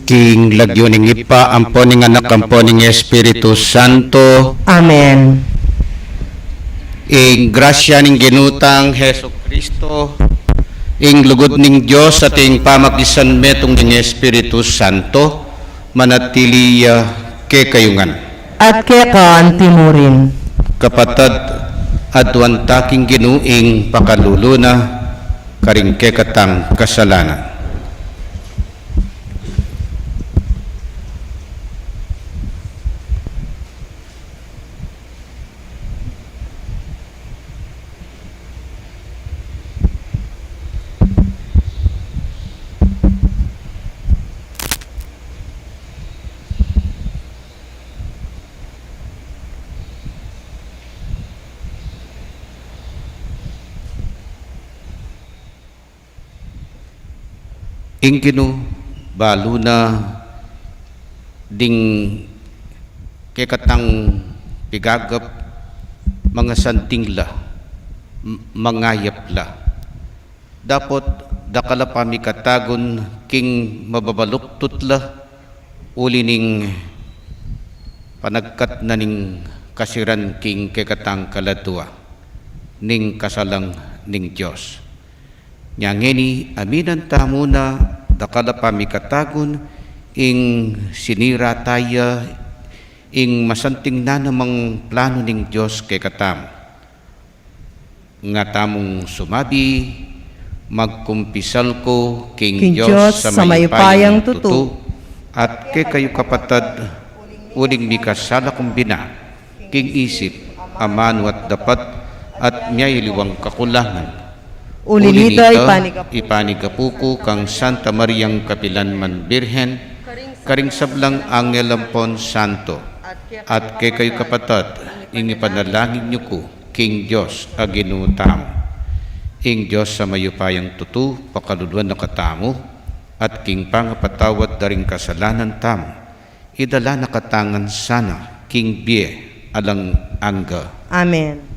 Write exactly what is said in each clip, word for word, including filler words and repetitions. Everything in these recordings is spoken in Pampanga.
King lagyu ning Ibpa, ampo ning Anak, ampo ning Espiritu Santo. Amen. Ing grasya ning Ginu tang Jesucristo, ing lugud ning Dios, at ing pamakisanmetung ning Espiritu Santo, manatili ya kekayu ngan. At keka anti murin. Kapatad, aduan ta king Ginu ing pakalulu na karing kekatang kasalanan. Ing Ginu, balu na ding kekatang pigagap, mangasanting la, m-, mangayap la. Dapot dakal a pamikatagun king mababaluktut la, uli ning panagkat na ning kasiran king kekatang kaladua ning kasalang ning Dios. Nya ngeni, aminan tamu na dakal a pamikatagun ing sinira taya ing masanting na namang planu ning Dios kekatamu. Nga tamung sumabi, magkumpisal ku king Dios a mayupayang tutu, at kekayu kapatad, uling mikasala kung bina, king isip, amanu at dapat, at miyayaliwang kakulangan. Uli nita, ipanigapu ku kang Santa Mariang kapilan man Birhen, karing sablang anghel ampon santo, at kekayu kapatad, ing ipanalangin yu ku king Dios a Ginu tamu. Ing Dios a mayupayang tutu, pakaluluan na katamu, at king pangapatawad da ring kasalanan tamu, idala na katamu ngan sana king bie alang angga. Amen.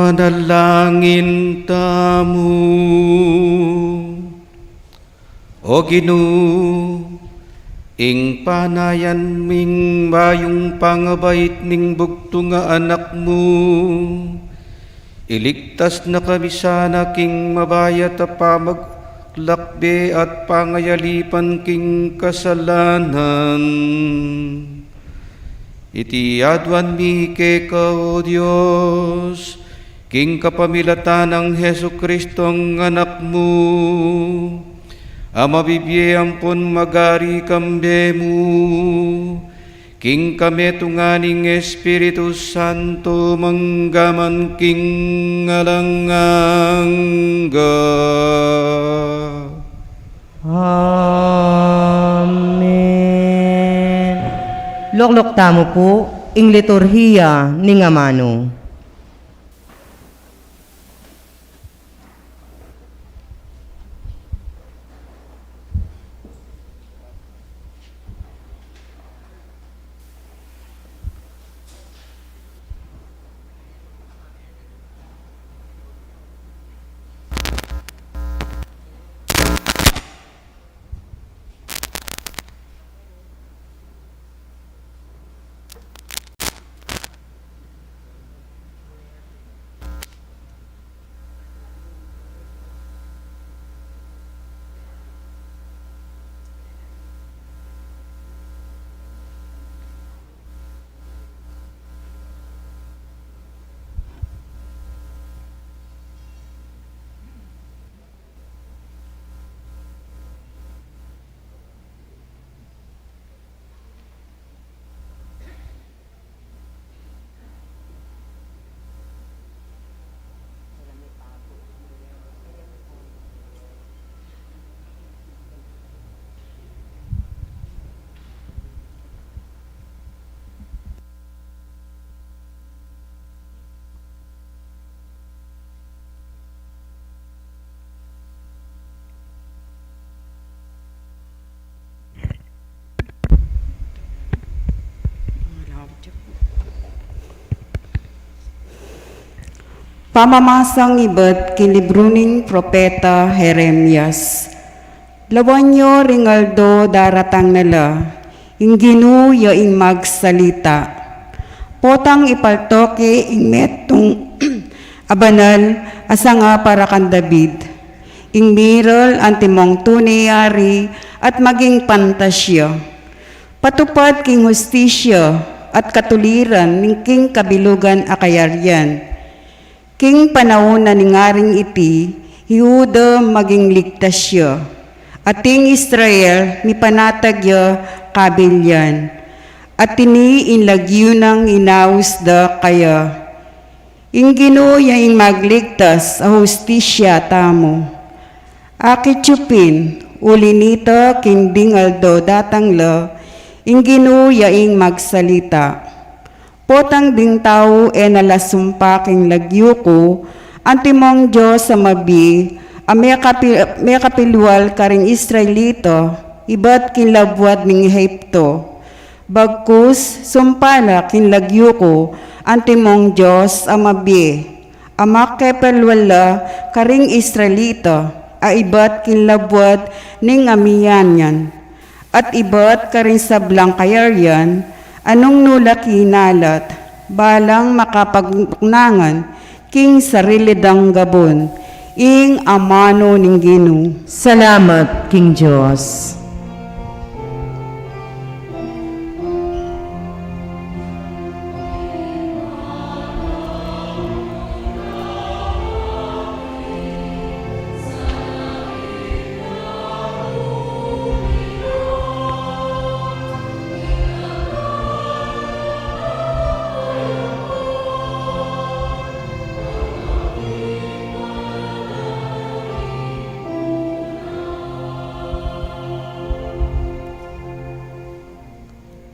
Manalangin tamu. O Ginu, ing panayan ming mayung pangabait ning bugtung a Anak mu, iligtas na kami sana king mabayat a pamaglakbe at pangayalipan king kasalanan. Iti aduan mi keka, O Dios, king kapamilatan nang Jesucristong Anak mu, a mabibie ampon magari kambe mu, king kametungan ning Espiritu Santo, manggaman king alang angga. Amen. Lukluk tamu pu ing liturhiya ning amanu. Pamamasang ibat king libru ning propeta Jeremias. Lawan yu ring aldo daratang na la, ing Ginu ya ing magsalita. Potang ipaltok ye ing metung a banal a sanga para kang David, ing mirol antimong tune a ari at maging pantasya. Patupad king hustisya at katuliran ning king kabilugan a kayarian. King panaun na ning aring iti, hi Juda maging ligtas ya, at ing Israel mipanatag ya kabil yan. At ini ing lagyu nang inaus da kaya. Ing Ginu ya ing magligtas a hustisya tamu. Akit yu pin, uli nita king ding aldo datang la, ing Ginu ya ing magsalita. Potang ding tau e na la sumpa king lagyu ku, antimong Dios a mabie, a mekapi-, mekapilwal karing Israelita, ibat king labuad ning Ehipto. Bagkus, sumpa la king lagyu ku, antimong Dios a mabie, a makepalwal la karing Israelita, a ibat king labuad ning amian yan. At ibat karing sablang kayarian, a nung nu la kinalat, balang makapagkunangan king sarili dang gabun, ing amanu ning Ginu. Salamat king Dios.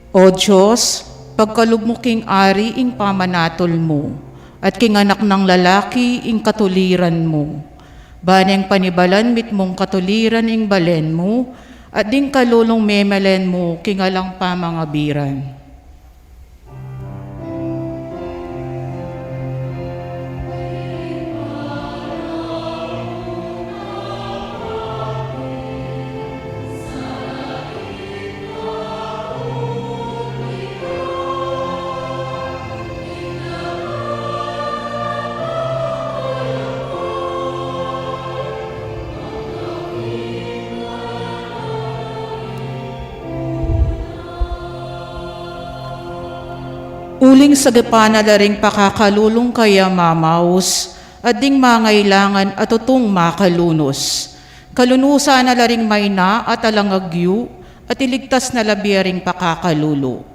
O Dios, pagkalub mu king ari ing pamanatul mu, at king anak nang lalaki ing katuliran mu. Ba neng panibalan mitmung katuliran ing balen mu, at ding kalulung memalen mu king alang pamangabiran. Uling sagepan na la ring pakakalulung kaya mamaus, at ding mangailangan at tutung makalunus. Kalunusan na la ring maina at alang agyu, at iligtas na la bie ring pakakalulu.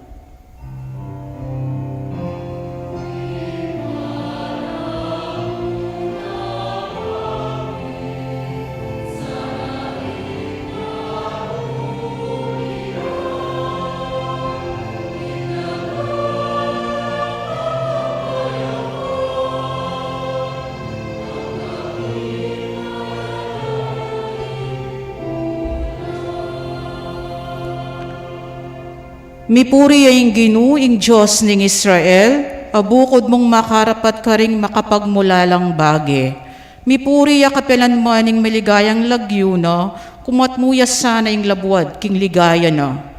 Mipuri ya ing Ginu, ing Dios ning Israel, a bukud mung makarapat karing makapagmulalang bage. Mipuri ya kapilan man ing maligayang lagyu na, kumat mu ya sana ing labuad king ligaya na.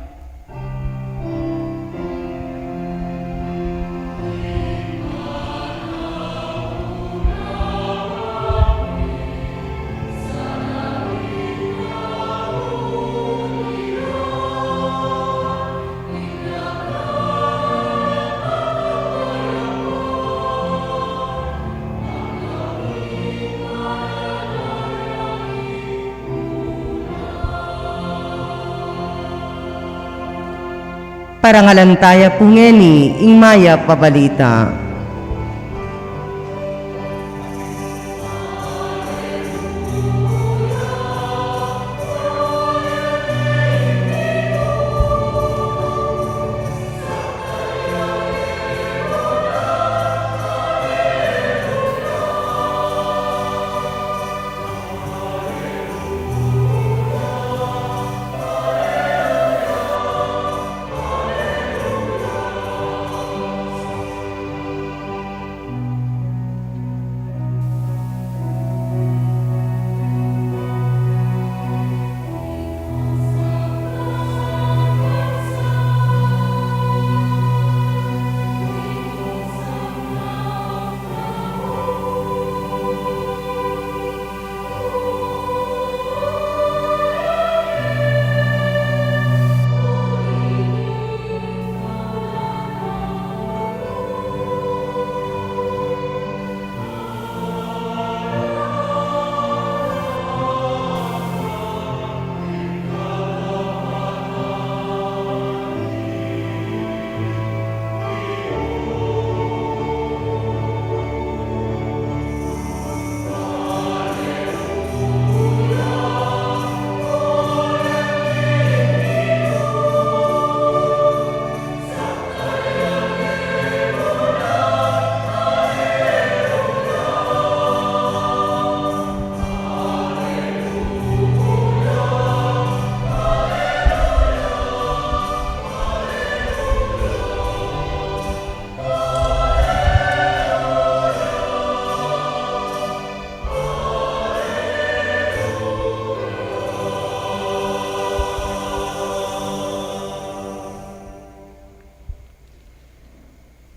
Parangalan taya pu ngeni ing mayap a balita.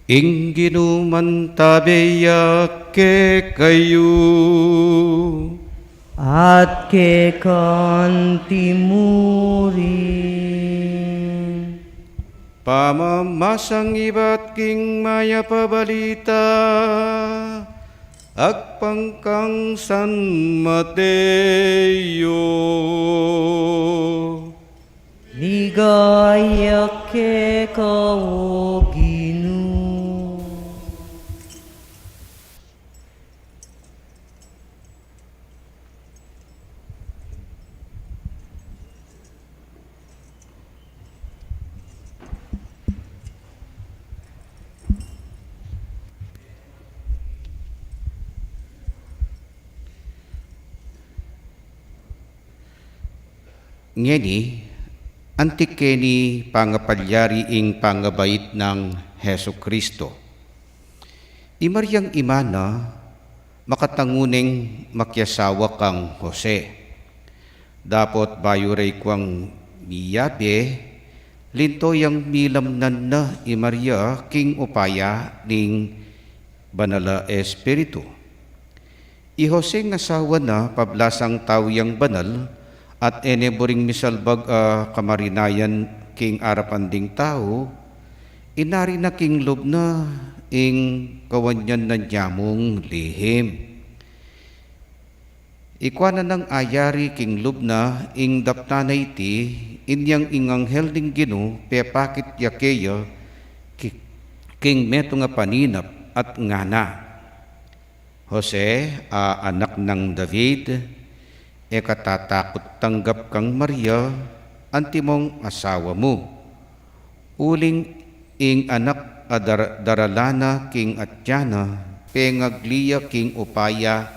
Ing Ginu mantabe ya kekayu. At keka mu rin. Pamamasang ibat king mayap a balita agpang kang San Mateo. Ligaya keka, o Ginu. Ngeni, anti keni pangapalyari ing pangabait nang Jesucristo. I Mariang ima na, makatangu neng makiasawa kang Jose. Dapot bayu reng kuang miyabe, linto yang milamnan na i Maria king upaya ning Banal a Espiritu. I Jose ing asawa na, pablasang tau yang banal, at e ne buring misalbag a kamarinayan king arapan ding tau, Inari na king lub na ing kawanyan nang yamung lihim. Ikua na nang ayari king lub na ing daptan a iti, inyang ing anghel ning Ginu pepakit ya keya ki-, king metung a paninap at ngana, Jose a anak nang David, e ka tatakut tanggap kang Maria, antimong asawa mu. Uling ing anak a dar-, daralan na king atian na, pengagli ya king upaya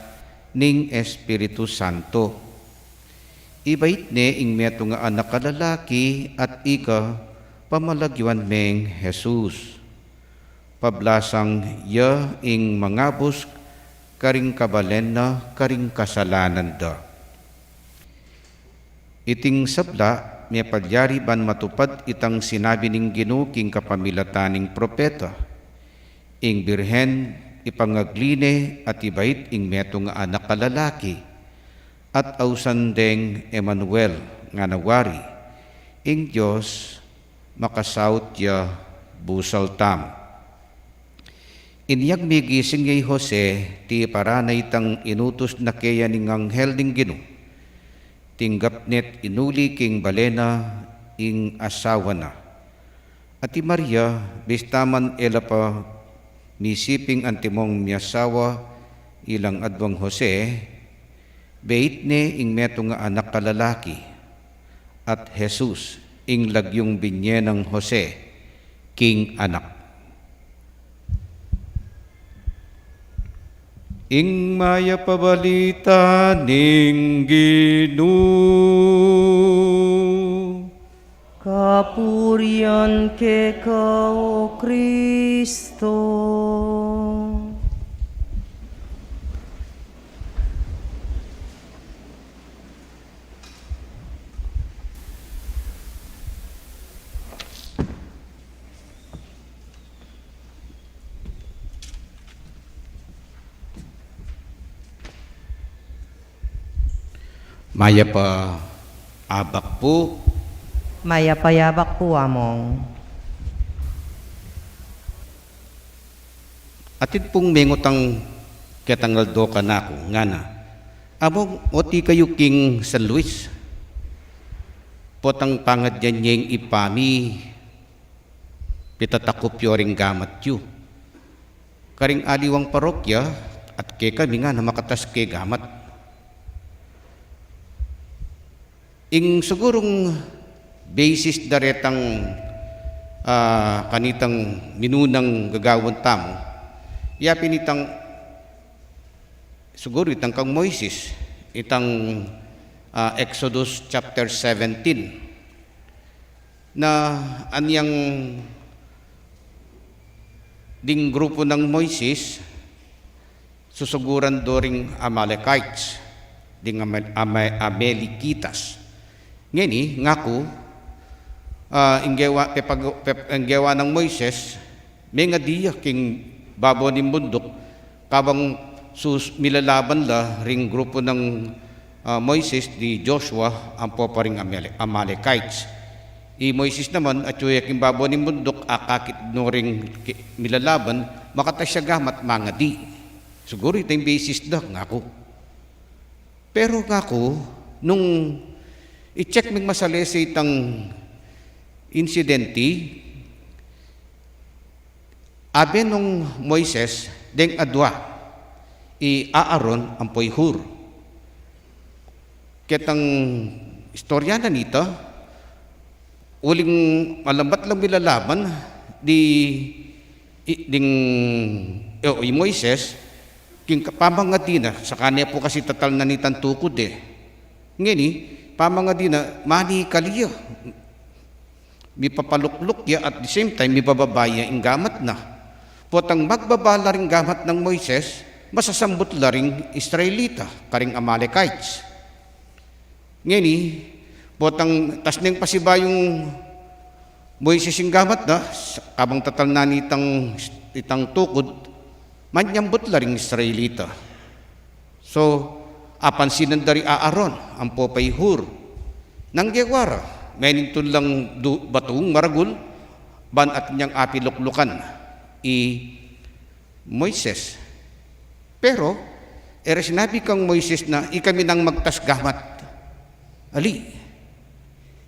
ning Espiritu Santo. Ibait ne ing metung a anak a lalaki at ika pamalagyuan meng Jesus. Pablasang ya ing mangabus karing kabalen na karing kasalanan da. Iting sabla, mepalyari ban matupad itang sinabi ning Ginu king kapamilatan ning propeta. Ing Birhen ipangagli ne at ibait ing metung a anak a lalaki, at ausan deng Emanuel, ngana wari, ing Dios makasaut ya busal tamu. Inyang migising ya i Jose, tiparan na itang inutus na keya ning anghel ning Ginu. Tinggap ne't inuli king bale na ing asawa na. At i Maria, bista man e la pa misiping antimong miasawa ilang adwang Jose, beit ne ing metung a anak a lalaki, at Jesus ing lagyung binye nang Jose king anak. Ing mayap a balita ning Ginu. Kapurian keka, O Kristo. Mayap a abak pu. Mayap a abak pu, Among. Atin pung mengutang ketang aldo kanaku, ngana, Among, oti kayu king San Luis? Potang pangadyan yeng ipa mi, pitatakup yu ring gamat yu. Karing aliwang parokya, at kekami, ngana, makatas ke gamat. Ing sigurung basis da retang, ah, kanitang minunang gagawan tamu, ya pin itang, siguru itang kang Moises, itang, ah, Exodus chapter seventeen. Na anyang ding grupu nang Moises, susuguran do ring Amalekites, ding Ame-, Ame-, Amelikitas. Ngeni, ngaku, ah, ing gewa, pepag-, pep-, ing gewa nang Moises, mengadi ya king babo ning bunduk, kabang sus-, milalaban la ring grupu nang, ah, Moises di Joshua ampo pa ring Amale-, Amalekites. I Moises naman, atyu ya king babo ning bunduk, akakit no ring ki-, milalaban, makatas ya gamat, mangadi. Siguru ita ing basis da, ngaku. Pero ngaku, nung i-check ming masalese itang insidente, abe nung Moises deng adwa, i Aaron ampo i Hur. Ketang istorya na nita, uling malambat lang milalaban di, i, ding, o, i Moises, king ka-, pamangadi na, saka ne pu kasi tatalnan itang tukud e. Ngeni, pamangadi na, manikal ya. Mipapalukluk ya, at the same time, mibababa ya ing gamat na. Potang magbaba la ring gamat nang Moises, masasambut la ring Israelita, karing Amalekites. Ngeni, potang tas neng pasibayung Moises ing gamat na, s-, kabang tatalnan itang, itang tukud, manyambut la ring Israelita. So, apansinan da ri Aaron ampo pa i Hur. Nang gewa ra, menintun lang du-, batung maragul, ban atin yang apiluklukan i Moises. Pero, e ra sinabi kang Moises na ikami nang magtas gamat. Ali.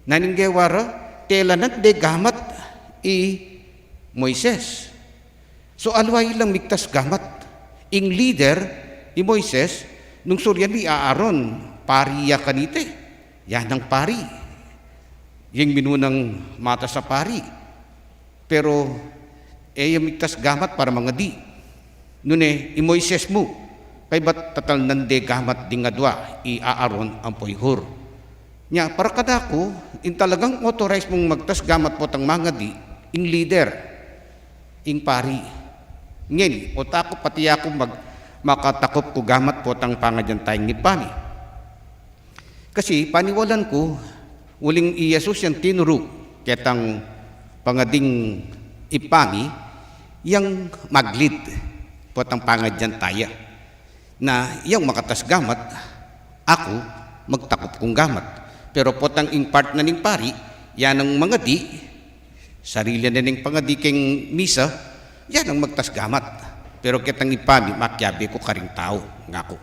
Nanu ing gewa ra, tela nang de gamat i Moises. So, aliwa ilang migtas gamat. Ing lider, i Moises, nung suryan mi i Aaron, pari ya kanita e. Ya nang pari. Yang minunang matas a pari. Pero, e ya migtas gamat para mangadi. Nune, i Moises mu, kaybat tatalnan de gamat ding adua, i Aaron ampo i Hur. Nya, para kanaku, ing talagang authorize mung magtas gamat potang mangadi, ing lider, ing pari. Ngeni, o't aku pati aku mag-, makatakup ku gamat potang pangadyan tayang ibpa mi. Kasi paniwalan ku, uling i Jesus yang tinuru ketang pangading ibpa mi, yang mag-lead potang pangadyan taya. Na yang makatas gamat, aku magtakup kung gamat. Pero potang ing part na ning pari, ya nang mangadi, sarili na ning pangadi keng misa, ya nang magtas gamat. Pero ketang ibpa mi, makiabe ku karing tau, ngaku.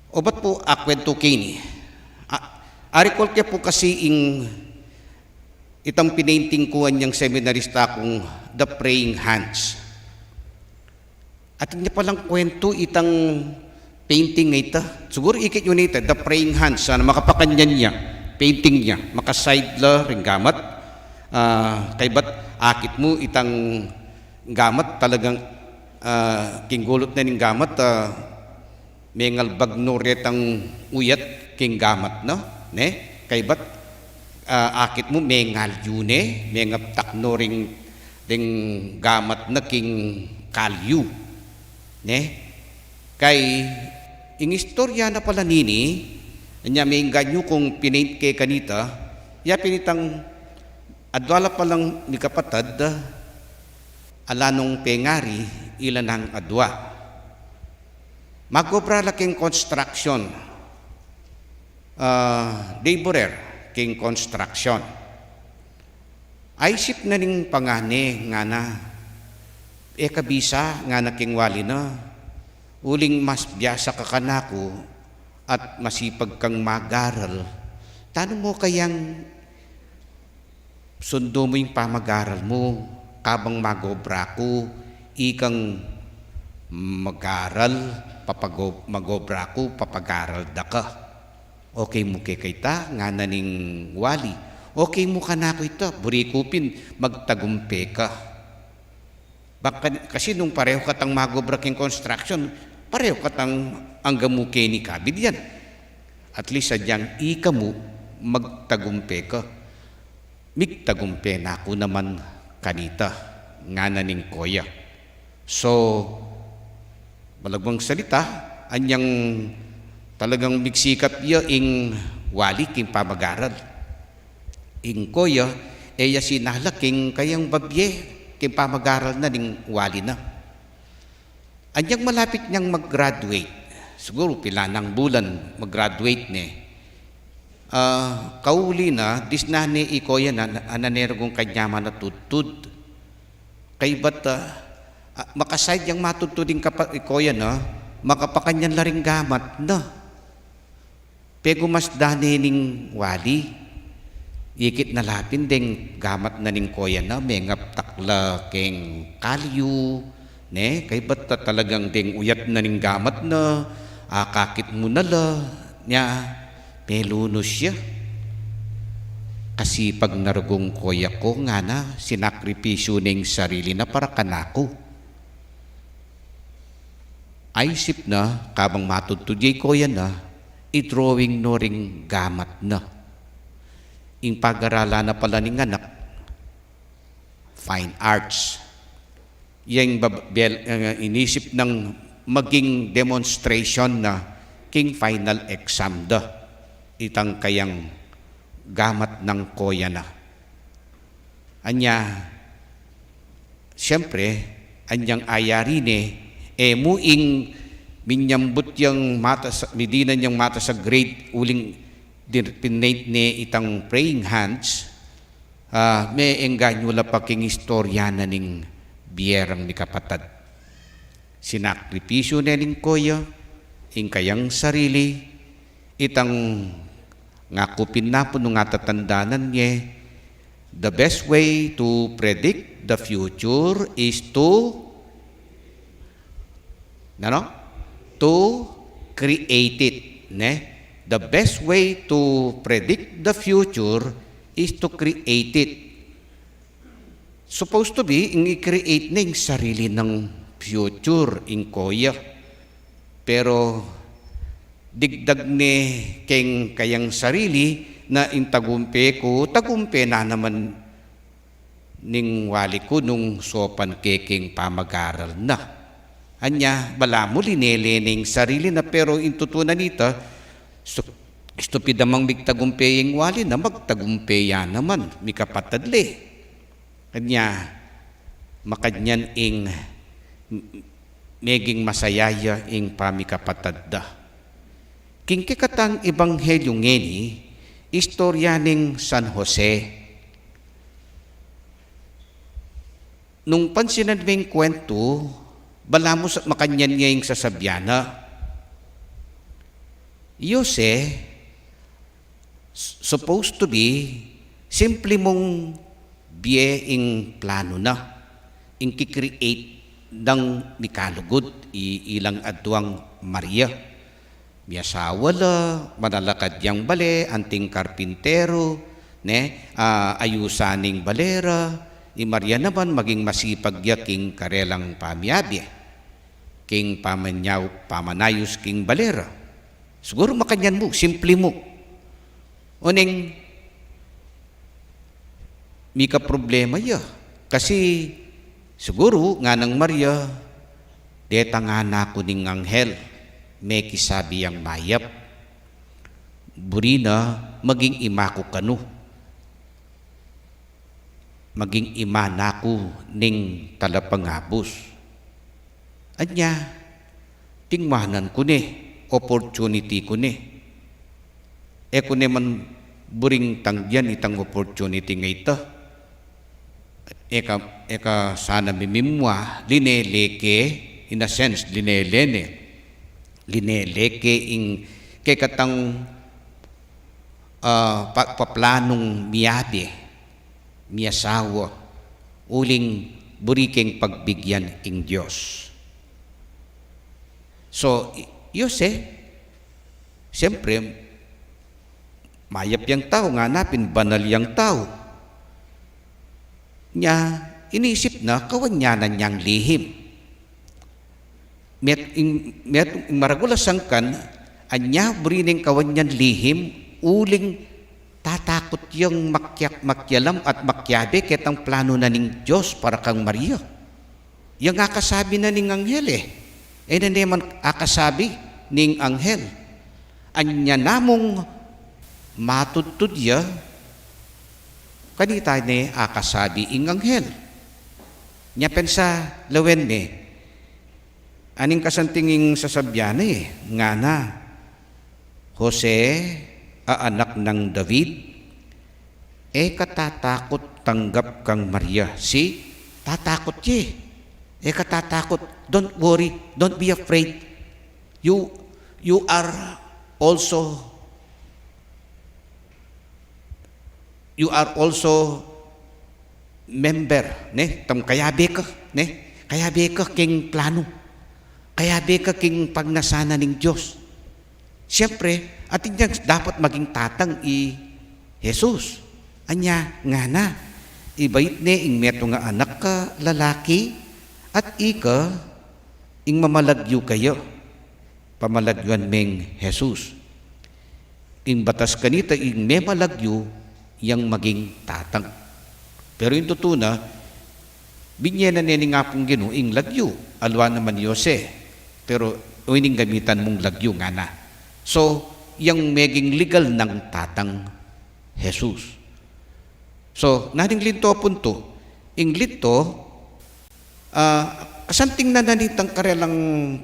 Obat pu akwentu keni. A-, arikol ke pu kasi ing itang pinainting ku anyang seminarista kung The Praying Hands. Atin ya palang kwentu itang painting a ita. Siguru ikit yu na ita, The Praying Hands, sana makapakanyan ya, painting ya, makaside la ring gamat. Ah, kaybat akit mu itang gamat talagang, ah, king gulut na ning gamat, ah, mengalbag no retang uyat king gamat na, ne? Kaybat, ah, akit mu mengalyu ne, mengaptak no ring, ring gamat na king kalyu, ne? Kay ing istorya na pala nini, anya mengganyu kung pinaint ke kanita, ya pin itang adwa la palang mikapatad, ala nong pengari, ila nang adwa. Magobra la king construction, ah, laborer king construction. Aisip na ning pangane, ngana, e ka bisa, ngana king wali na, uling mas biasa ka kanaku at masipag kang mag-aral. Tanu mo kayang sundo mu ing pamag-aral mu, kabang magobra ku, ikang mag-aral, papago-, magobra ku, papag-aral da ka. Okay mu ke kayta, ngana ning wali. Okay mu kanaku ita, buri ku pin magtagumpe ka. Bang kan-, kasi nung pareho katang magobra king construction, pareho katang angga mu keni kabid yan. At least, sadyang ika mu magtagumpe ka. Migtagumpe na ku naman kanita, ngana ning koya. So, malagmang salita, anyang talagang migsikap ya ing wali king pamag-aral. Ing koya, e ya sinala king kayang babie, king pamag-aral na ning wali na. Anyang malapit neng mag-graduate, siguru pila nang bulan mag-graduate ne. Ah, kauli na, disnan ne i koya na, na, anan ne rugong kanyaman a tudtud. Kaybat, ah, ah, makaside yang matudtud ing kapa-, i koya na, makapakanyan la ring gamat na. Pegumasdan ne ning wali, ikit na la pin deng gamat na ning koya na, mengaptak la keng kalyu, ne, kaybat ta talagang deng uyat na ning gamat na, akakit mu na la, nya, melunus ya. Kasipag na rugong koya ku, ngana, sinakripisyu ne ing sarili na para kanaku. Aisip na, kabang matudtud ya i koya na, i-drawing no ring gamat na. Ing pag-aralan na pala ning anak, fine arts. Yang bab-, bel-, eh, inisip nang maging demonstration na king final exam da. Itang kayang gamat nang koya na. Anya, siyempre, anyang ayari ne, e mu ing minyambut yang matas, midinan yang matas a grade, uling din-, pinaint ne itang praying hands, Ah, me engganyu la pa king istorya na ning bie rang mikapatad. Sinakripisyu ne ning koya ing kayang sarili, itang ngakupin na pu nung atatandanan ye, the best way to predict the future is to, ano? To create it, ne? The best way to predict the future is to create it. Supposed to be, ing i-create na ing sarili nang future, ing koya. Pero, digdag ne keng kayang sarili na ing tagumpe ku, tagumpe na naman ning wali ku nung saupan ke king pamag-aral na. Anya, balamu linele ne ing sarili na, pero ing tutunan nita, stu-, stupid namang migtagumpe ing wali na, magtagumpe ya naman, mikapatad le. Anya, makanyan ing m-, meging masaya ya ing pamikapatad da. King kekatang ebanghelyu ngeni, istorya ning San Jose. Nung pansinan me ing kwentu, balamu sa-, makanyan ya ing sasabyan na. I Jose, s-, supposed to be, simple mung bie ing planu na, ing ki-create dang mikalugud, i-, ilang aduang Maria. Miasawa la, manalakad yang bale, anting karpintero, ne, ah, ayusan ing bale ra, i Maria naman maging masipag ya king karelang pamiabe, king pamanya-, pamanayus king bale ra. Siguru makanyan mu, simple mu. Uling, mika problema ya. Kasi, siguru, nganang Maria, deta ngana ku ning anghel, mekisabi yang mayap. Buri na, maging ima ku kanu. Maging ima na ku ning talapangabus. Anya, tingwanan ku ne, opportunity ku ne. E ku ne man buring tanggian itang opportunity nga ita. E ka, e ka sana mimimwa, linele ke, in a sense, linele ne. Linele ke ing kekatang, ah, pa-, paplanung miabe, miasawa, uling buri keng pagbigyan ing Dios. So, i-, Jose, siyempre, mayap yang tau, ngana pin banal yang tau. Nya, inisip na, kawanyanan yang lihim. Met-, ing, met-, ing maragul a sangkan, anya buri neng kawanyan lihim, uling tatakut yang makia-, makialam at makiabe ketang planu na ning Dios para kang Maria. Yang akasabi na ning anghel e. E na ne man akasabi ning anghel. Anya namung matudtud ya, kanita ne akasabi ing anghel. Nya pensa lawen ne, aning kasanting ing sasabyan e, ngana, Jose, a anak nang David, e ka tatakut tanggap kang Maria. See? Tatakut ye. E ka tatakut. Don't worry. Don't be afraid. You, you are also, you are also member, ne? Tam kayabe ka, ne? Kayabe ka king planu. Kayabe ka king pagnasan na ning Dios. Siyempre, atin yang dapat maging tatang i Jesus. Anya, ngana, ibait ne ing metung a anak ka lalaki, at ika ing mamalagyu kaya. Pamalagyuan meng Jesus. Ing batas kanita ing memalagyu yang maging tatang. Pero ing tutu na, binye na ne ning Apung Ginu ing lagyu, alwa naman i Jose. Pero, o ining gamitan mung lagyu, ngana. So, yang meging legal nang tatang Jesus. So, naning linto punto, ing linto, ah, kasanting na nanitang karelang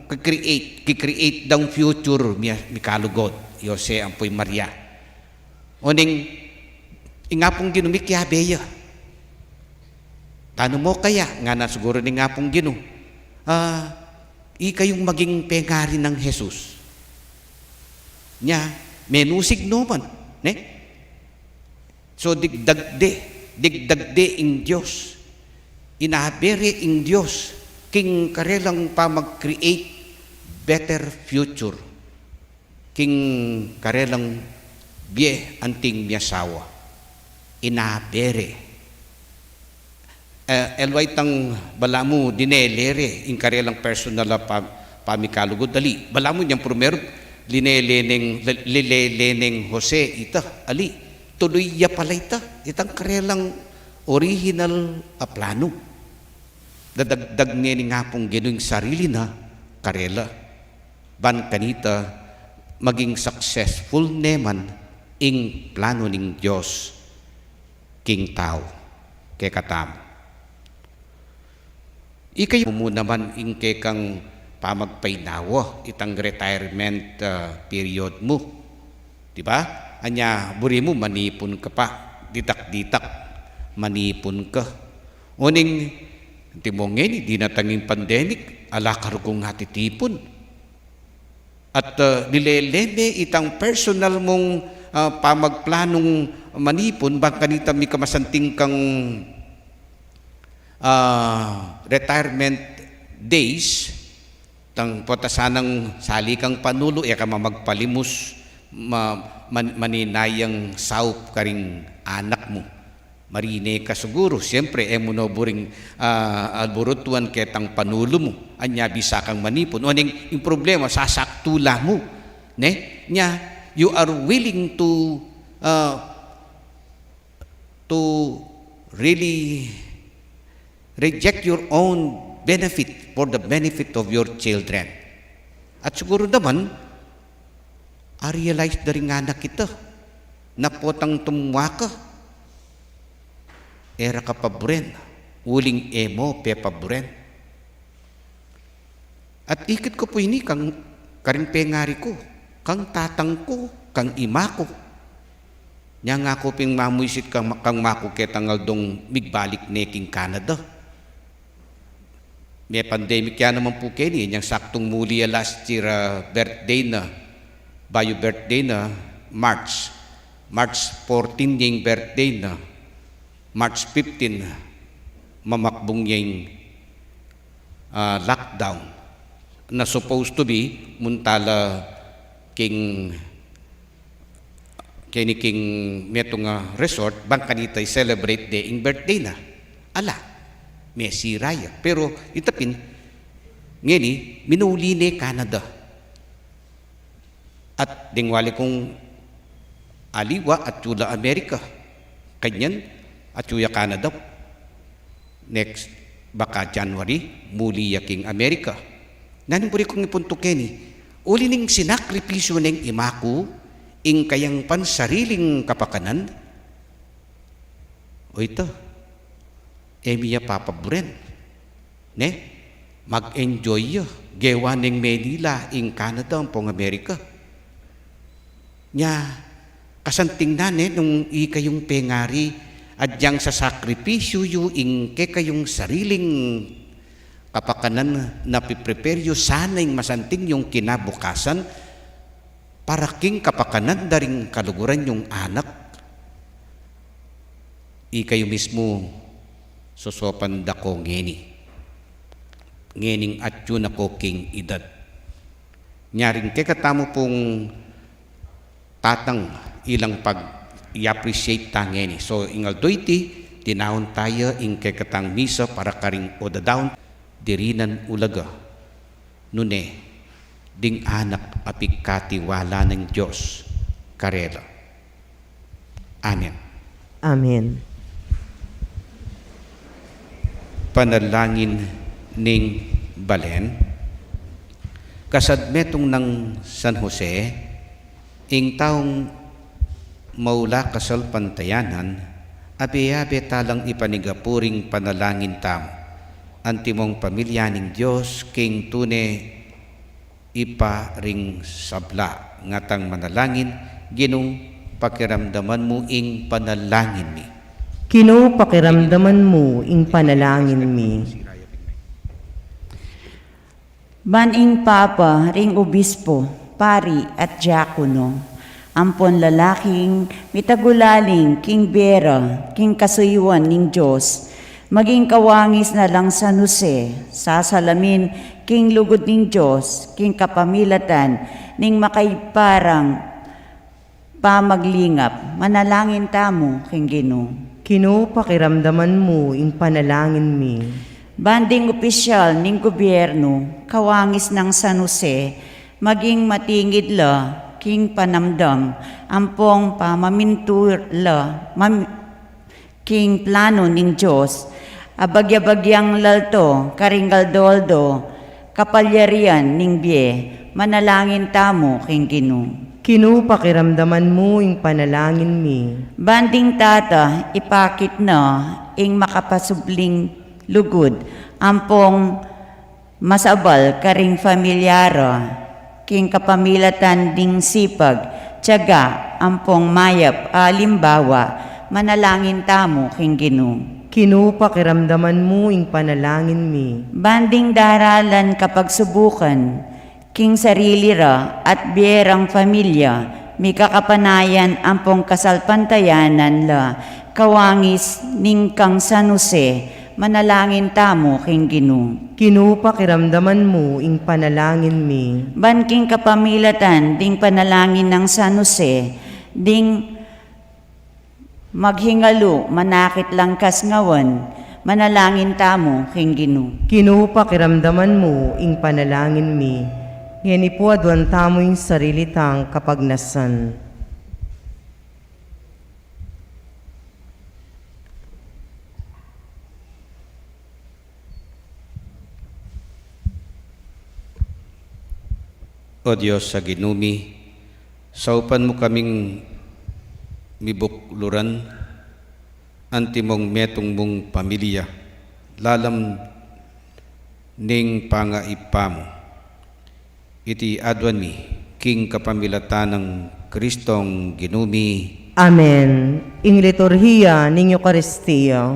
ki-create, ki-create dang future mi-, mikalugud, Jose ampu'y Maria. Uling, Ing Apung Ginu mikiabe ya. Tanu mo kaya, ngana siguru ning Apung Ginu, ah, ikayung maging pengari nang Jesus. Nya, menusig no man, ne? So, digdag de, digdag de ing Dios. Inabe re ing Dios king karelang pamag-create better future king karelang bie anting miasawa. Inabe re. Eh, elwa itang balamu dinele re ing karelang personal a pa-, pamikalugud, ali. Balamu nyang primeru, linele neng, li-, linele neng Jose ita, ali. Tuluy ya pala ita, itang karelang original a planu. Dadagdag ne ning Apung Ginu ing sarili na karela. Ban kanita, maging successful ne man ing planu ning Dios king tau kekatamu. Ikayu mu naman ing kekang pamagpainawa, itang retirement, ah, period mu. Di ba? Anya, buri mu, manipun ka pa. Ditak-ditak, manipun ka. Uling, antimo ngeni, dinatang ing pandemic, ala ka rugung atitipun. At, ah, nilele ne itang personal mung, ah, pamagplanung manipun, bang kanita mika masanting kang, ah, retirement days, tang pota sanang sali kang panulu, e ka mamagpalimus, ma-, man-, maninayang saup karing anak mu. Marine ka siguru, siyempre, e mu no buring, ah, alburutuan ketang panulu mu. Anya bisa kang manipun. Uling, ing problema, sasaktu la mu. Ne? Nya, you are willing to, ah, to really reject your own benefit for the benefit of your children. At siguru naman, a-realize da ring anak ita, na potang tumwa ka, e ra ka paburen, uling e mo pepaburen. At ikit ku pu ini kang, karing pengari ku, kang tatang ku, kang ima ku. Nya ngaku pin mamuisit kang, kang ima ku ketang aldong migbalik ne king Canada. Me-pandemic ya naman pu keni, inyang saktung muli ya last year, ah, birthday na, bayu birthday na, March. March fourteen ya ing birthday na, March fifteen, mamakbung ya ing, ah, lockdown. Na supposed to be, munta la king keni king metung a resort, bang kanita i-celebrate de ing birthday na. Ala, mesira ya. Pero ita pin, ngeni, minuli ne Canada. At deng wali kung aliwa, atyu la Amerika. Kanyan, atyu ya Canada. Next, baka January, muli ya king Amerika. Nanu ing buri kung ipuntu keni, uli ning sinakripisyu neng ima ku, ing kayang pansariling kapakanan, o ita, e mi ya papaburen. Ne? Mag-enjoy ya. Gewa neng Manila, ing Canada, ampong Amerika. Nya, kasanting na ne, nung ikayung pengari, agyang sasakripisyu yu ing kekayung sariling kapakanan na piprepare yu, sana ing masanting yung kinabukasan, para king kapakanan da ring kaluguran yung anak. Ikayu mismu, sosopan da ko ngeni. Ngening atyu na ko king edad. Nyaring kekatamu pung tatang, ilang pag-i-appreciate ta ngeni. So, ing aldo iti, tinaun ta ya ing kekatang misa para karing odadaun, dirinan ulaga, nune, ding anak a pikatiwala ning Dios karela. Amen. Amen. Panalangin ning balen. Kasad metung nang San Jose, ing taung maula kasalpantayanan, abe-abe talang ipanigapu ring panalangin tamu, antimong pamilya ning Dios, king tune Ibpa ring sabla, ngatang manalangin, Ginung Pakiramdaman mu ing panalangin mi. Ginu, pakiramdaman mu ing panalangin mi. Ban ing Papa, ring obispo, pari at diakono, ampon lalaking mitagulaling king bie ra king kasuyuan ning Dios, maging kawangis na lang San Jose, sasalamin king lugud ning Dios, king kapamilatan ning makaibpa rang pamaglingap, manalangin tamu king Ginu. Ginu, pakiramdaman mu ing panalangin mi. Ban ding opisyal ning gobyerno, kawangis nang San Jose, maging matingid la king panamdam ampong pamamintu la, mam-, king plano ning Dios, abagya-bagyang lalto karing aldo-aldo kapalyarian ning bie, manalangin tamu king Ginu. Ginu, pakiramdaman mu ing panalangin mi. Ban ding tata, ipakit na ing makapasubling lugud ampong masabal karing pamilya ra, king kapamilatan ding sipag, tiyaga, ampong mayap a alimbawa, manalangin tamu king Ginu. Ginu, pakiramdaman mu ing panalangin mi. Ban ding daralan kapagsubukan king sarili ra at bie rang pamilya, mika kapanayan ampong kasalpantayanan la, kawangis ning kang San Jose, manalangin tamu king Ginu. Ginu, pakiramdaman mu ing panalangin mi. Ban king kapamilatan ding panalangin nang San Jose, ding maghingalu, manakit langkas ngawan, manalangin tamu king Ginu. Ginu, pakiramdaman mu ing panalangin mi. Ngeni pu aduan tamu ing sarili tang kapagnasan. O Dios a Ginu mi, saupan mu kaming mibukluran antimong metung mung pamilya, lalam ning pangaibpa mu. Iti aduan mi king kapamilatan nang Kristong Ginu mi. Amen. Ing liturhiya ning Eukaristia.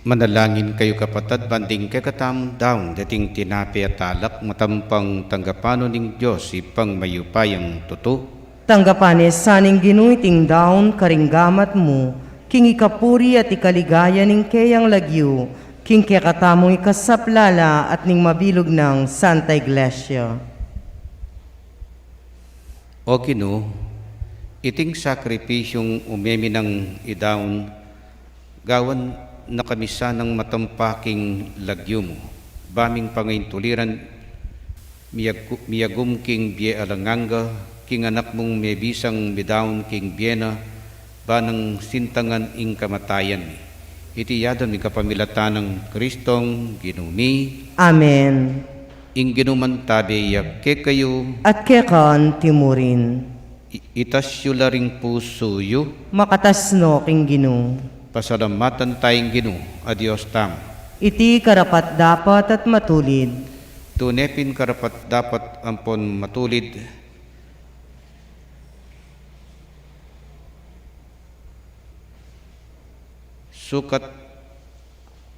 Manalangin kayu, kapatad, ban ding kekatamung daun deting tinape at alak, matampang tanggapan no ning Dios, Ibpang mayupayang tutu. Tanggapan ne sa ning Ginu iting daun karing gamat mu, king ikapuri at ikaligaya ning keyang lagyu, king kekatamung ikasaplala at ning mabilug nang Santa Iglesia. O Ginu, iting sakripisyung ume mi nang idaun, gawan na kami sanang matampa king lagyu mu. Ba ming pangaintuliran, miyagu-, miyagum king bie alang angga, king Anak mung mebisang midaun king bie na, ba nang sintangan ing kamatayan mi. Iti adwan mi kapamilatan nang Kristong Ginu mi. Amen. Ing Ginu mantabe ya kekayu. At keka anti mu rin. I-, itas yu la ring pusu yu. Makatas no king Ginu. Pasalamatan taya ing Ginu a Dios tamu. Iti karapat-dapat at matulid. Tune pin karapat-dapat ampon matulid. Sukat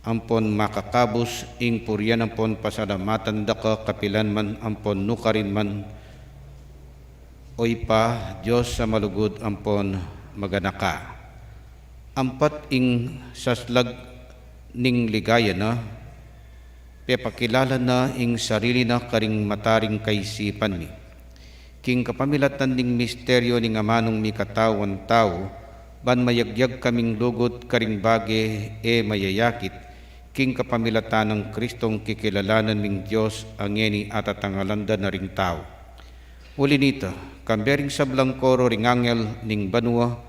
ampon makakabus ing purian ampon pasalamatan da ka kapilan man ampon nukarin man, O Ibpa, Dios a malugud ampon maganaka. Ampat ing saslag ning ligaya na, pepakilala na ing sarili na karing mata ring kaisipan mi. King kapamilatan ning misteryo ning amanung mikatawan tau, ban mayagyag kaming lugud karing bage e mayayakit, king kapamilatan nang Kristong kikilalanan ming Dios a ngeni at atangalan da na ring tau. Uli nita, kambe ring sablang koro ring angel ning banua,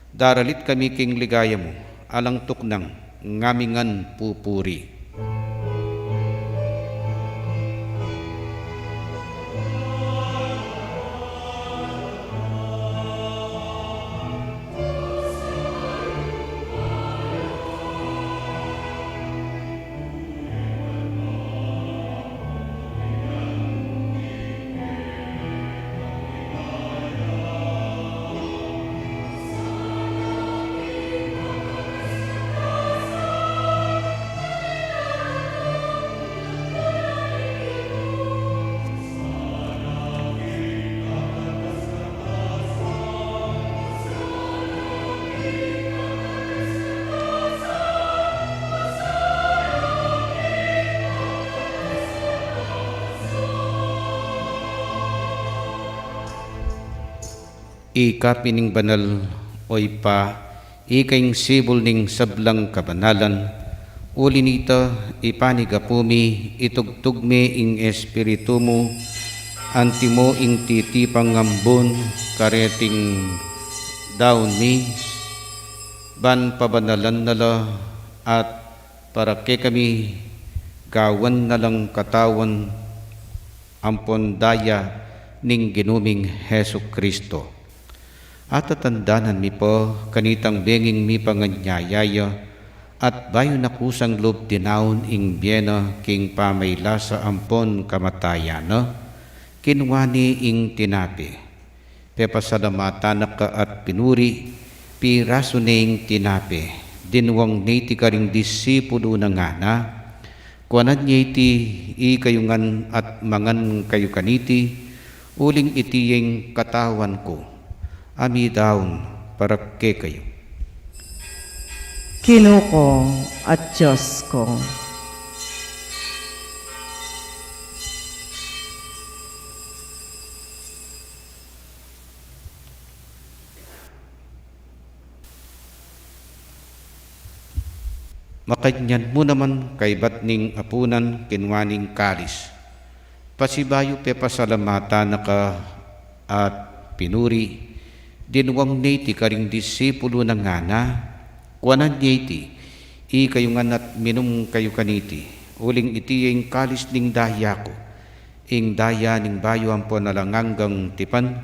daralit kami king ligaya mu, alang tuknang ngamingan pupuri. Ika pin ing banal, O Ibpa, ika ing sibul ning sablang kabanalan. Uli nita, ipanigapu mi, itugtug me ing Espiritu mu, antimo ing titipang ambun kareting daun mi, ban pabanalan na la at para kekami gawan na lang katawan ampon daya ning Ginu ming Jesu-Cristo. Atatandanan mi pa kanitang benging mipanganyaya ya, at bayu na kusang lub dinaun ing bie na king pamailasa ampon kamatayan na, kinua ne ing tinape. Pepasalamatan na ka at pinuri, pirasu ne ing tinape, dinuang ne iti karing disipulu na ngana, kuanan ye iti ikayu ngan at mangan kayu kaniti, uling iti ya ing katawan ku, a midaun para kekayu. Ginu ku at Dios ku. Makanyan mu naman kaybat ning apunan, kinua ne ing kalis. Pasibayu pepasalamatan na ka at pinuri, dinuang ne iti karing disipulu na ngana, kuanan ye iti, ikayu ngan at minum kayu kaniti, uling iti ya ing kalis ning daya ku, ing daya ning bayu ampon alang anggang tipan,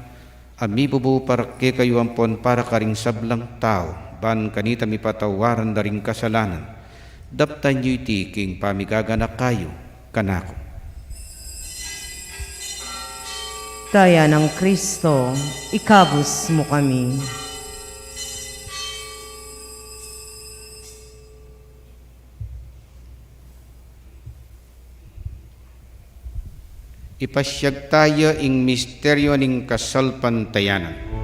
a mibubu para kekayu ampon para karing sablang tau, ban kanita mipatawaran da ring kasalanan. Daptan yu iti king pamigaganaka yu kanaku. Daya nang Kristo, ikabus mu kami. Ipasiag taya ing misteryo ning kasalpantayanan.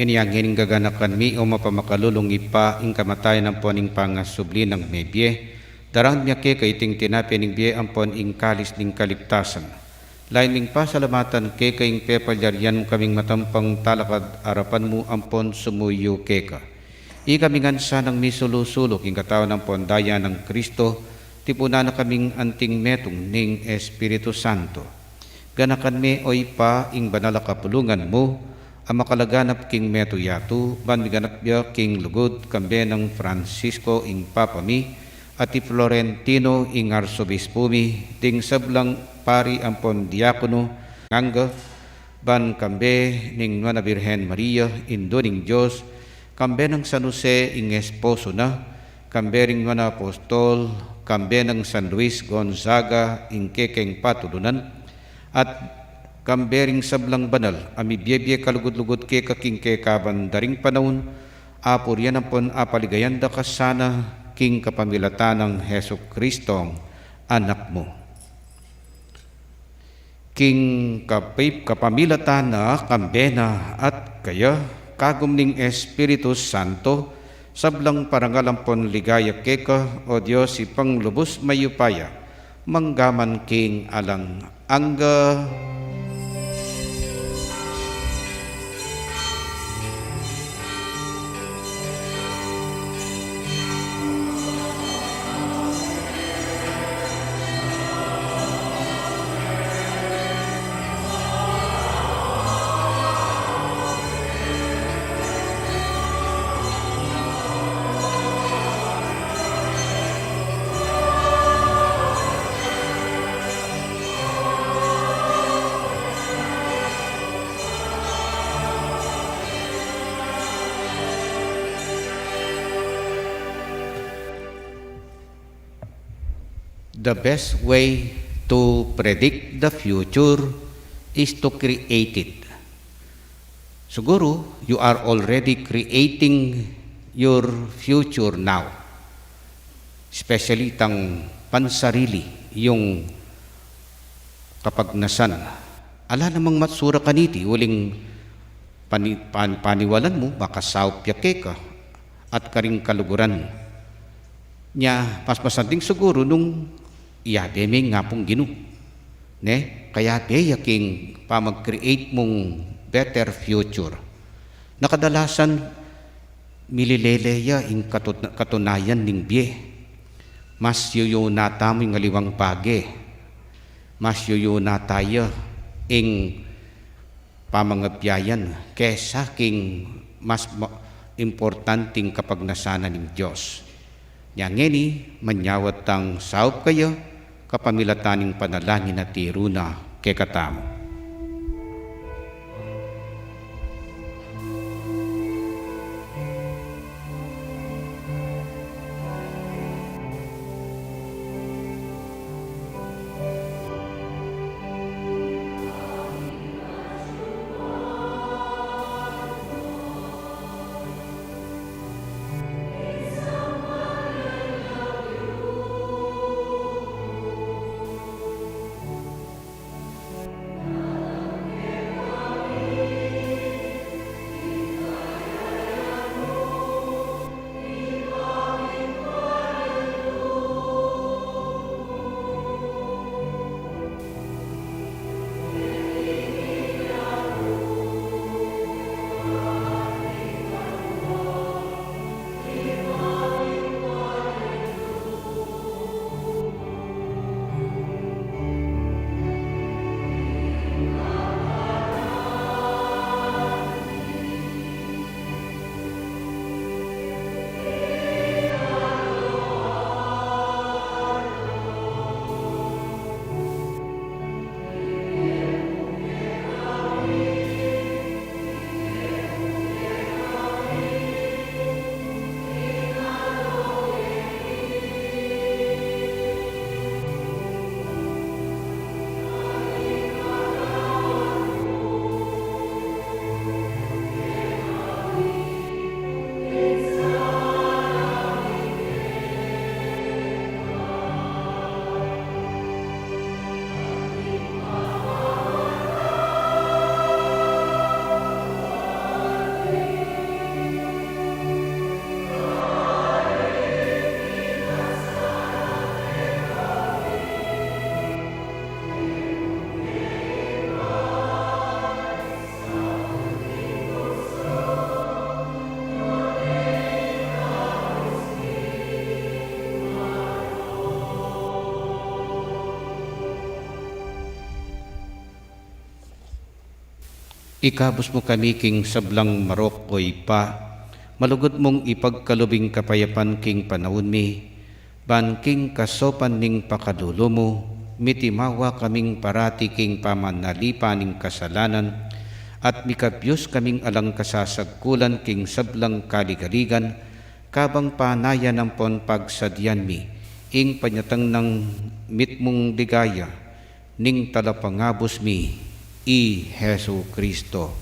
Inya ngening gaganakan mi, o mapamakalulung Ibpa, ing kamatayan ampon ing pangasubli nang mebie, darang mi keka iting tinape ning bie ampon ing kalis ning kaligtasan. Lain ming pasalamatan keka ing pepalyarian mu kaming matampang talakad arapan mu ampon sumuyu keka. Ikami ngan sanang misulu-sulu king katawan ampon daya nang Kristo, tipunan na kaming anting metung ning Espiritu Santo. Ganakan me, o Ibpa, ing banal a kapulungan mu a makalaganap king metung yatu, ban miganap ya king lugud kambe nang Francisco ing Papa mi, at i Florentino ing Arsobispu mi, ding sablang pari ampon diakono, ngangga, ban kambe ning Nuan a Birhen Maria, Indu ning Dios, kambe nang San Jose ing esposo na, kambe ring Nuan a Apostol, kambe nang San Luis Gonzaga ing kekeng patulunan, at kambe ring sablang banal a mibie-bie kalugud-lugud keka king kekaban da ring panaun, apurian ampon apaligayan da ka sana king kapamilatan nang Jesucristong Anak mu. King kapi-, kapamilatan na, kambe na, at kaya, kagum ning Espiritu Santo, sablang parangal ampon ligaya keka, o Dios, Ibpang lubus mayupaya, mangga man king alang angga. The best way to predict the future is to create it. Siguru, you are already creating your future now. Especially itang pansarili yung kapagnasan. Ala namang matsura kaniti, uling pani-, pan-, paniwalan mu, makasaup ya keka at karing kaluguran. Nya, mas masanting siguru nung iyabe me ing Apung Ginu. Ne? Kayabe ya king pamag-create mung better future. Na kadalasan, mililele ya ing katut-, katunayan ning bie. Mas yuyuna tamu ing aliwang bage. Mas yuyuna taya ing pamangabiayan kesa king mas ma-, importanting kapagnasan ning Dios. Nya ngeni, manyawad tang saup kaya, kapamilatan ning panalangin a tiru na kekatamu. Ikabus mu kami king sablang marok, o Ibpa, malugud mung ipagkalub ing kapayapan king panaun mi, ban king kasaupan ning pakalulu mu, mitimawa kaming parati king pamanalipan ning kasalanan, at mikabyus kaming alang kasasagkulan king sablang kaligaligan, kabang panayan ampon pagsadian mi ing panyatang nang mitmung ligaya ning Talapangabus mi, i Jesu Cristo.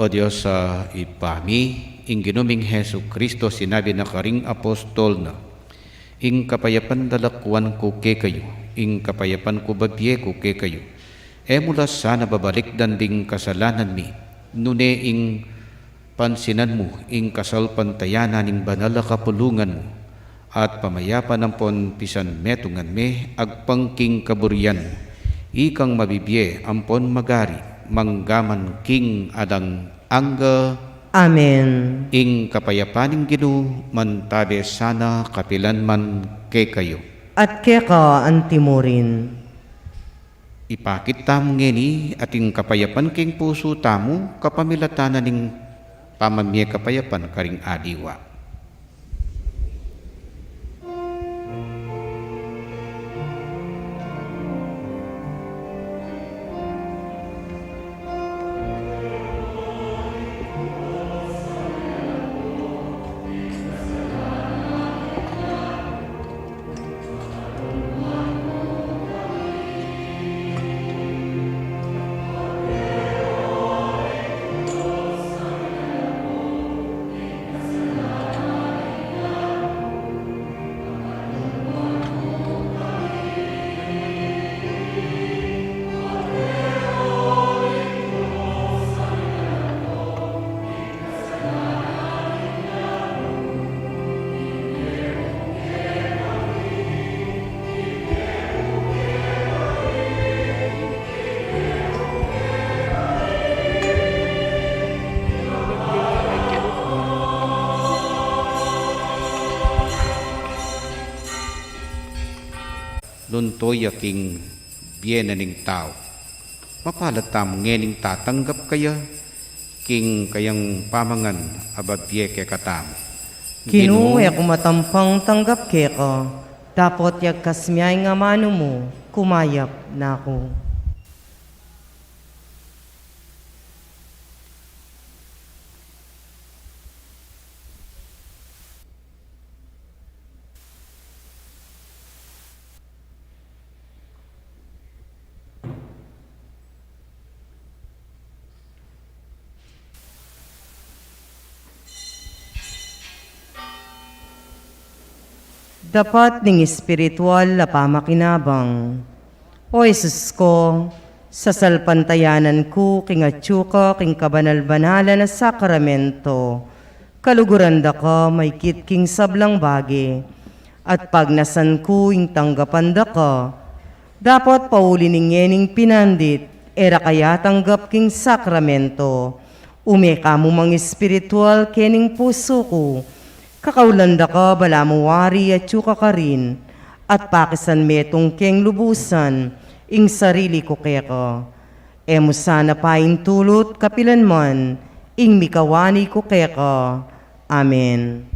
O Dios a Ibpa mi, ing Ginu ming Jesu Cristo sinabi na karing apostol na, "Ing kapayapan lalakuan ku kekayu, ing kapayapan ku babie ku kekayu." E mu la sana babalikdan ding kasalanan mi, nune ing pansinan mu ing kasalpantayanan ning banal a kapulungan mu, at pamayapan ampon pisanmetungan me agpang king kaburian mu, ikang mabibie ampon magari manggaman king alang angga. Amen. Ing kapayapan ning Ginu mantabe sana kapilan man kekayu. At keka antimurin. Ipakit tamu ngeni ating kapayapan king pusu tamu, kapamilatan na ning pamamie kapayapan karing aliwa. Nung tuya king bie na ning tau, mapalad tamu ngening tatanggap kaya king kayang pamangan a babie kekatamu. Ginu, e ku matampang tanggap keka, dapot yagkas mu ing amanu mu, kumayap na ku. Dapat ning espiritual a pamakinabang. O Jesus ko, sasalpantayanan ku king atyu ka king kabanal-banalan a sakramento. Kaluguran da ka maikit king sablang bage, at pagnasan ku ing tanggapan da ka. Dapot pauli ning ngening pinandit, e ra ka ya tanggap king sakramento. Ume ka mu mang espiritual kening pusu ku. Kakaulan da ka balamu wari atyu ka karin, at pakisanmetung keng lubusan ing sarili ku keka. E mu sana paintulut kapilan man ing mikawani ku keka. Amen.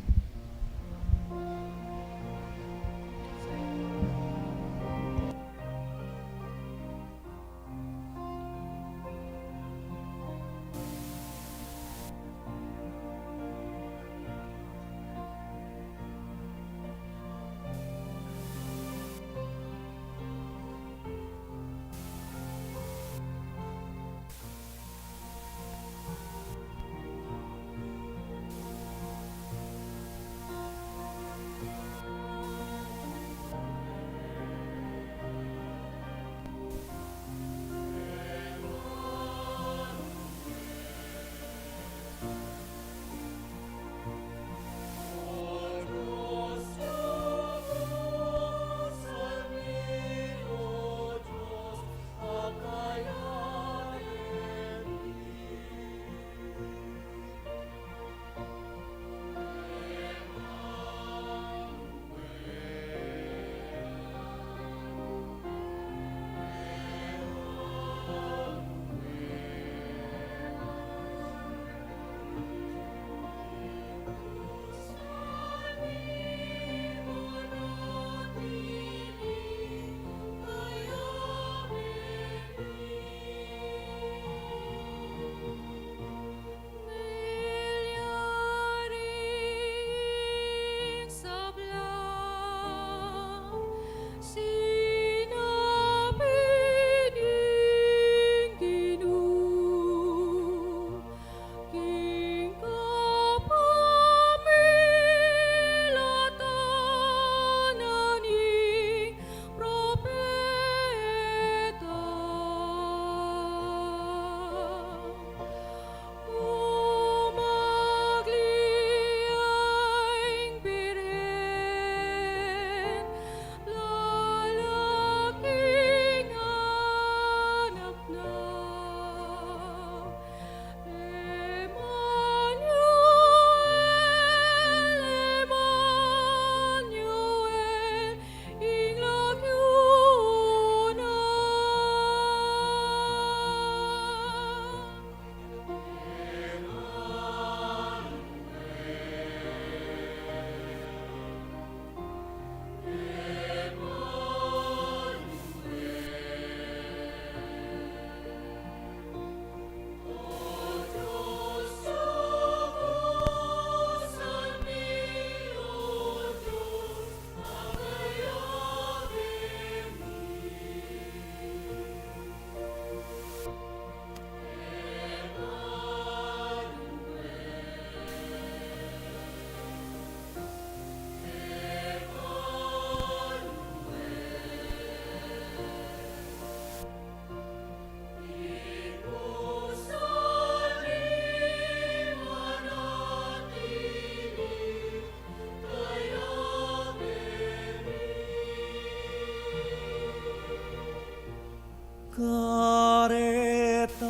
Karetang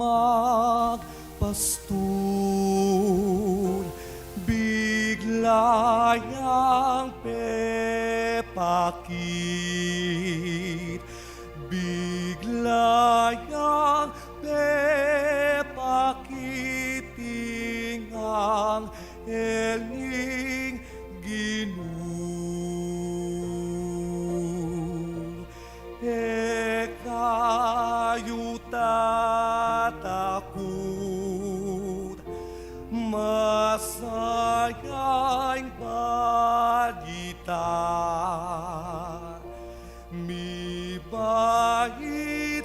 magpastul, bigla yang pepakit, bigla yang pepakit ing anghel ning Ginu. E kayu tatakut, masaya ing balita. Mibait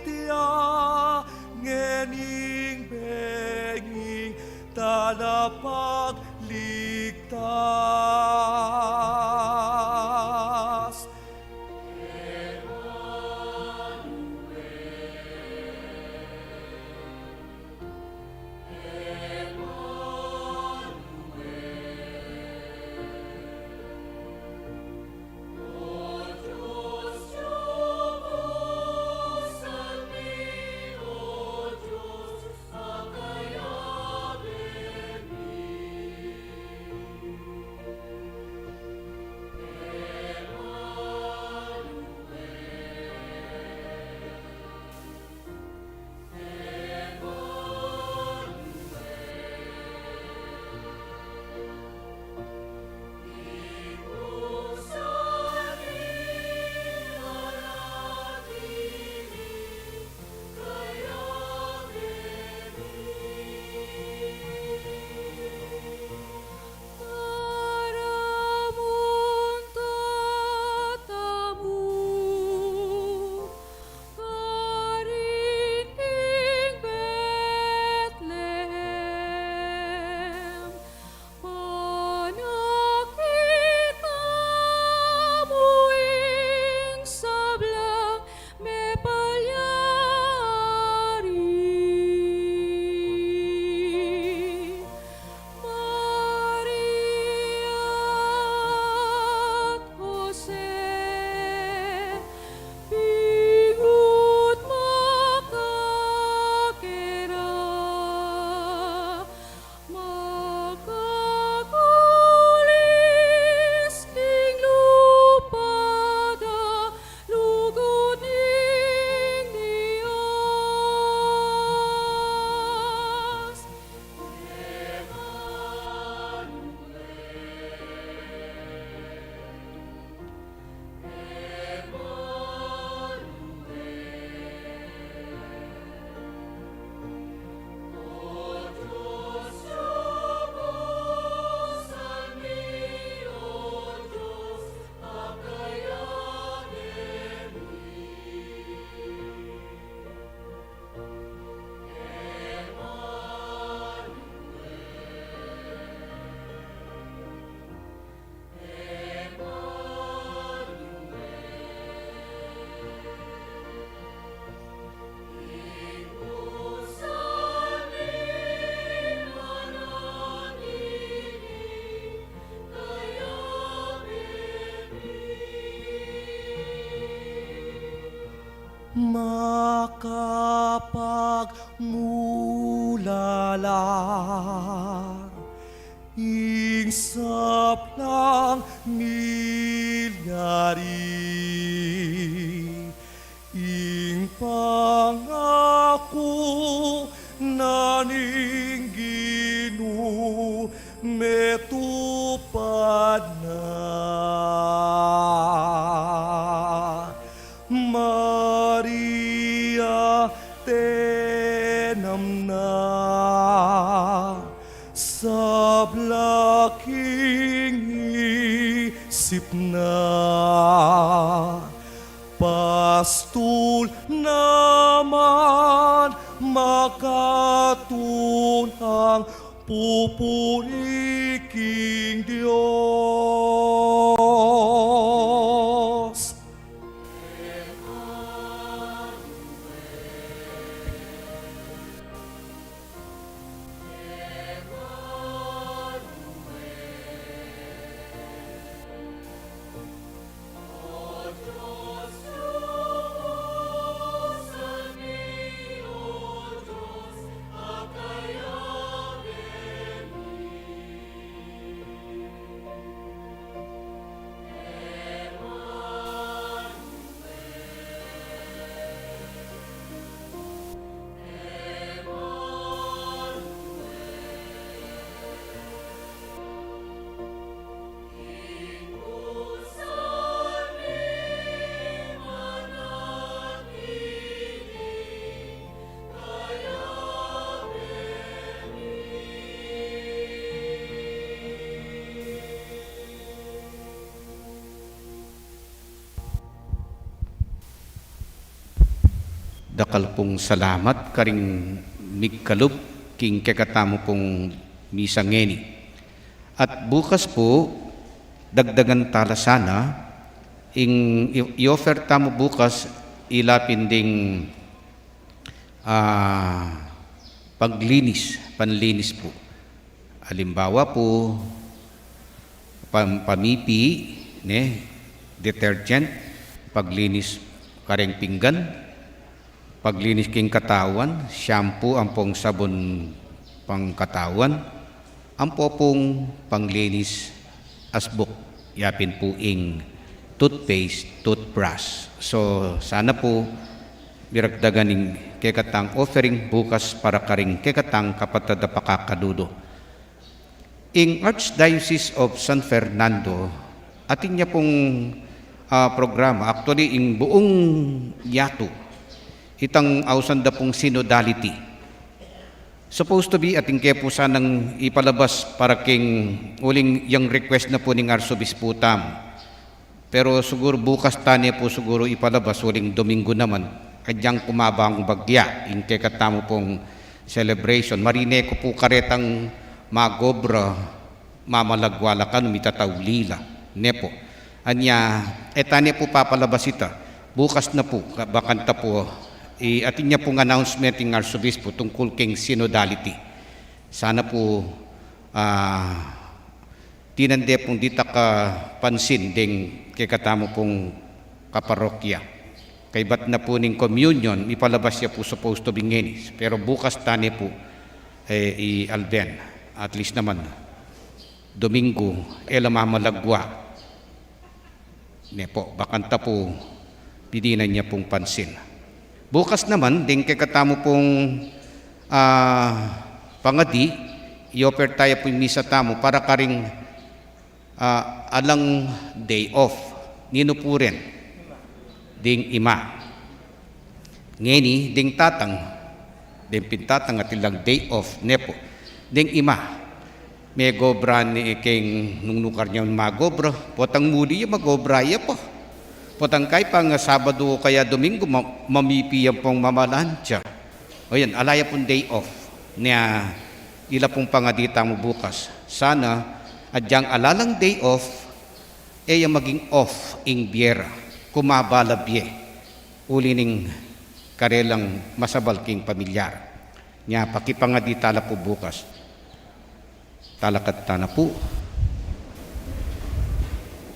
ya ngening bengi talapagligtas. Karin king Betlehem, panakit mu ing sablang mepalyari. Maria at Jose, bingut makakera, makakulis king lupa da lugud ning Dios. Makapagmulala ing sablang milyari, ing pangaku na ning Ginu metupad na. Maria, tenam na sabla king isip na, pastul naman makatunang pupuri king Dios. Dakal pung salamat karing migkalub king kekatamu pung misa ngeni. At bukas pu, dagdagan tala sana, ing i-, i-offer tamu bukas, ila pin ding, ah, paglinis, panlinis pu. Alimbawa pu, pam-, pamipi, ne, detergent, paglinis kareng pinggan, paglinis king katawan, shampoo ampong sabun pangkatawan, ampo pung panglinis asbuk, yapin pu ing toothpaste, toothbrush. So, sana pu miragdagan ing kekatang offering bukas para karing kekatang kapatad a pakakadudu. Ing Archdiocese of San Fernando, atin ya pung, ah, programa, actually, ing buung yatu, itang ausan da pung synodality. Supposed to be, atin ke pu sanang ipalabas para king uling yang request na pu ning Arsobispo tamu. Pero siguru bukas tane pu siguru ipalabas, uling Domingo naman. Adyang kumabang bagya ing kekatamu pung celebration. Marine ku pu karetang magobra, mamalagwa la kanu, mitatauli la. Ne pu. Anya, e tane pu papalabas ita. Bukas na pu, ka-, bakanta pu, i-, atin ya pung announcement ing Arsobispo tungkul king synodality. Sana pu, ah, tinan de pung ditak a pansin ding kekatamu pung kaparokya. Kaybat na pu ning communion, ipalabas ya pu supposed to be ngeni. Pero bukas tane pu, e, i-alben. At least naman, Domingo, e la mamalagwa. Ne pu, bakanta pu, pidinan ya pung pansin. Bukas naman, ding kekatamu pung, ah, pangadi, i-offer taya pu ing misa tamu para karing, ah, alang day off. Ninu pu rin? Ding ima. Ngeni, ding tatang, ding pin tatang atin lang day off, ne pu. Ding ima, megobra ne king nung nukar ya magobra, potang muli ya magobra ya pu. Potang kaybat pang Sabado o kaya Domingo, ma-, mamipi ya pung mamalantsa. O yan, ala ya pung day off. Nya, ila pung pangadi tamu bukas. Sana, adyang ala lang day off, e ya maging off ing bie ra. Kumaba la bie. Uli ning karelang masabal king pamilyar. Nya, pakipangadi tala pu bukas. Talakad tana pu.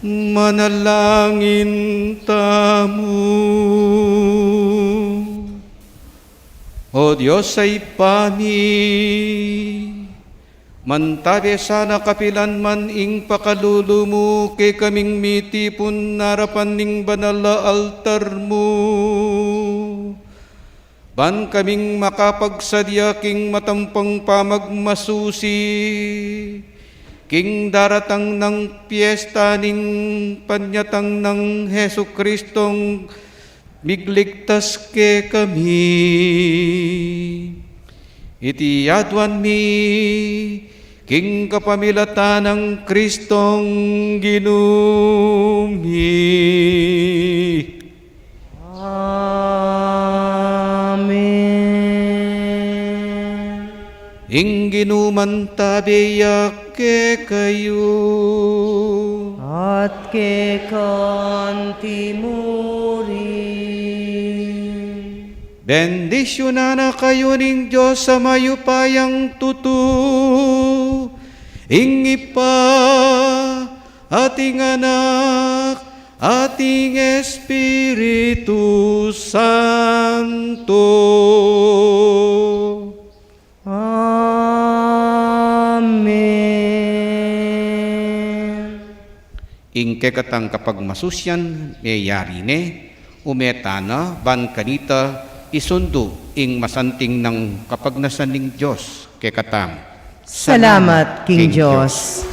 Manalangin tamu. O Dios a Ibpa mi, mantabe sana kapilan man ing pakalulu mu kekaming mitipun arapan ning banal a altar mu, ban kaming makapagsadya king matampang pamagmasusi king daratang nang piesta ning panyatang nang Jesucristong migligtas kekami. Iti aduan mi king kapamilatan nang Kristong Ginu mi. Amen. Ing Ginu mantabe ya kekayu. At keka antimu rin. Bendisyunan na kayu ning Dios a mayupayang tutu, ing Ibpa, at ing Anak, at ing Espiritu Santo. Amen. Ing kekatang kapagmasusyan meyari ne, ume tana ban kanita isundu ing masanting nang kapagnasan ning Dios kekatang. Salamat king Dios.